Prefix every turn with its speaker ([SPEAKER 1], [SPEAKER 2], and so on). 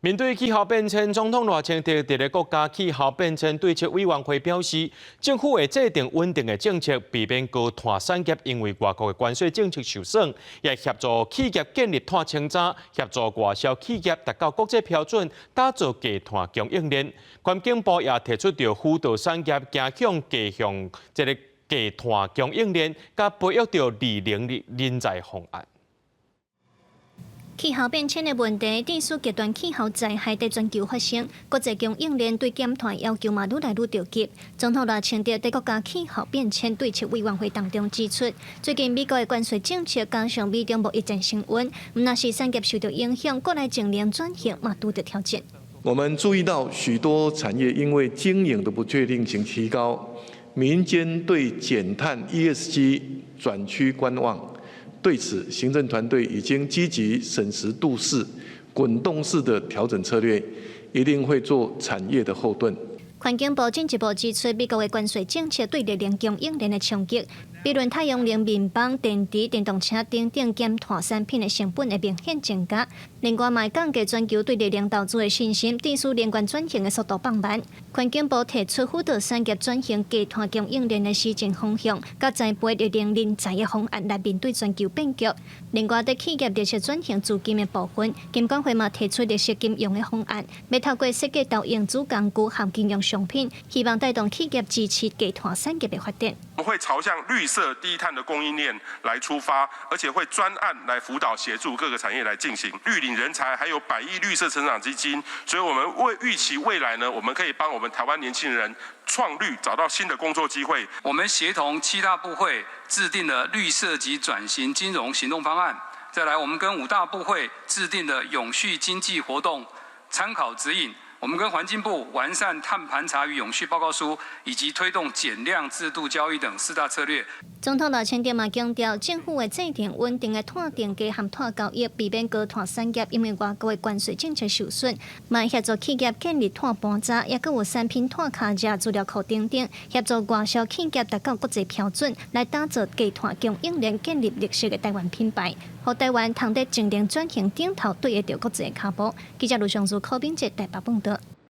[SPEAKER 1] 面對氣候變遷，總統賴清德佇咧國家氣候變遷對策委員會表示，政府會制定穩定的政策，避免高碳產業因為外國的關稅政策受損，也協助企業建立碳清查，協助外銷企業達到國際標準，打造低碳供應鏈。環境部也提出著輔導產業走向低向這个低碳供應鏈，佮培育著綠能人才方案。
[SPEAKER 2] 氣候變遷的問題，致使極端氣候災害佇全球發生，國際供應鏈對減碳要求嘛愈來愈著急。總統賴清德佇國家氣候變遷對策委員會當中指出，最近美國的關稅政策加上美中貿易戰升溫，毋但是產業受到影響，國內淨零轉型嘛拄著挑戰。
[SPEAKER 3] 我們注意到許多產業因為經營的不確定性提高，民間對減碳 ESG 轉趨觀望。對此，行政團隊已經積極審時度勢、滾動式的調整策略，一定會做產業的後盾。
[SPEAKER 2] 環境部進一步指出，美國的關稅政策對綠能供應鏈的衝擊，比如太陽能面板、電池、電動車等等減碳產品的成本會明顯增加。另外，嘛降低全球對綠能投資的信心，致使能源轉型的速度放慢。環境部提出輔導產業轉型低碳供應鏈的施政方向，佮栽培綠能人才的方案來面對全球變局。另外，佇企業綠色轉型資金的部分，金管會嘛提出綠色金融的方案，欲透過設計投融資工具和金融商品，希望帶動企業支持低碳產業的發展。
[SPEAKER 4] 我們會朝向綠色低碳的供應鏈來出發，而且會專案來輔導協助各個產業來進行綠領人才，還有百億綠色成長基金。所以，我們為預期未來呢，我們可以幫我們台灣年輕人創綠，找到新的工作機會。
[SPEAKER 5] 我們協同七大部會制定了綠色及轉型金融行動方案。再來，我們跟五大部會制定了永續經濟活動參考指引。我們跟環境部完善碳盤查與永續報告書，以及推動減量制度交易等四大策略。
[SPEAKER 2] 總統賴清德嘛強調，政府會制定穩定的碳定價和碳交易，避免高碳產業因為外國的關稅政策受損，嘛協助企業建立碳盤查，抑閣有產品碳跤跡資料庫等等，協助外銷企業達到國際標準，來打造低碳供應鏈，建立綠色的台灣品牌，予台灣通佇淨零轉型頂頭對得著國際跤步。記者盧尚書、柯秉哲台北報導。